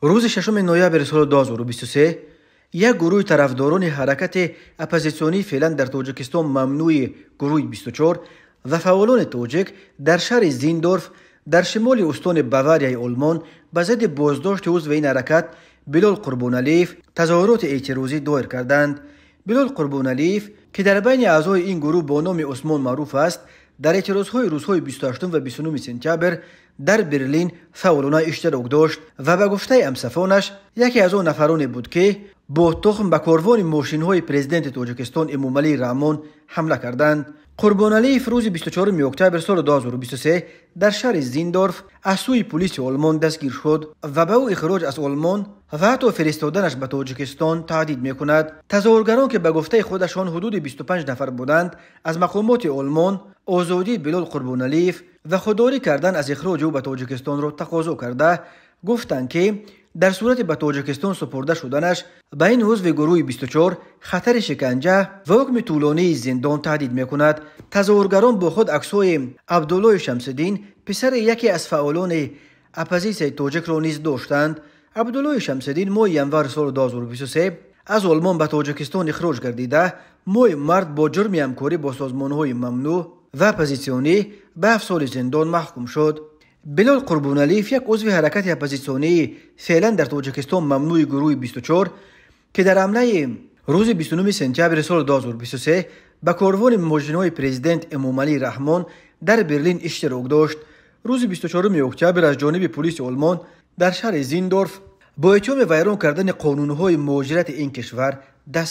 Рӯзи 6 ноябри соли 2023 як гурӯҳи тарафдорони ҳаракати оппозитсионӣ, феълан дар Тоҷикистон мамнӯи гурӯҳи 24, ва фаъолони тоҷик дар шаҳри Зиндорф дар шимоли устони Баварияи Олмон ба зидди боздошти узви ин ҳаракат Билол Қурбоналиев тазоҳуроти эътирозӣ доир карданд. Билол Қурбоналиев, ки дар байни аъзои ин гурӯҳ бо номи Усмон маъруф аст, дар эътирозҳои рӯзҳои 28 ва 29 сентябр дар Берлин фаъолона иштирок дошт ва ба гуфтаи ҳамсафонаш яке аз он нафароне буд, ки бо тухм ба корвони мошинҳои президенти Тоҷикистон Эмомалӣ Раҳмон ҳамла карданд. Қурбоналиев рӯзи 24 октябр соли 2023 дар шаҳри Зиндорф аз сӯи пулиси Олмон дастгир шуд ва ба ӯ ихроҷ аз Олмон ва ҳатто фиристоданаш ба Тоҷикистон таҳдид мекунад. Тазоҳургарон, ки ба гуфтаи худашон ҳудуди 25 нафар буданд, аз мақомоти Олмон озодии Билол Қурбоналиев ва худдорӣ кардан аз ихроҷи ӯ ба Тоҷикистонро тақозо карда, гуфтанд, ки дар сурати ба Тоҷикистон супурда шуданаш ба ин узви гурӯҳи 24 хатари шиканҷа ва ҳукми тӯлонии зиндон таҳдид мекунад. Тазоҳургарон бо худ аксҳои Абдуллои Шамсиддин, писари яке аз фаъолони оппозитсияи тоҷикро низ доштанд. Абдуллои Шамсиддин моҳи январи соли 2023 аз Олмон ба Тоҷикистон ихроҷ гардида, моҳи март бо ҷурми ҳамкорӣ бо созмонҳои мамнӯъ ва оппозитсионӣ ба 7 соли зиндон маҳкум шуд. Билол Қурбоналиев, як узви ҳаракати оппозитсионии феълан дар Тоҷикистон мамнӯи гурӯҳи 24, ки дар ҳамлаи рӯзи 29 сентябри соли 2023 ба корвони мошинҳои президент Эмомалӣ Раҳмон дар Берлин иштирок дошт, рӯзи 24 октябр аз ҷониби пулиси Олмон дар шаҳри Зиндорф бо иттиҳоми вайрон кардани қонунҳои муҳоҷирати ин кишвар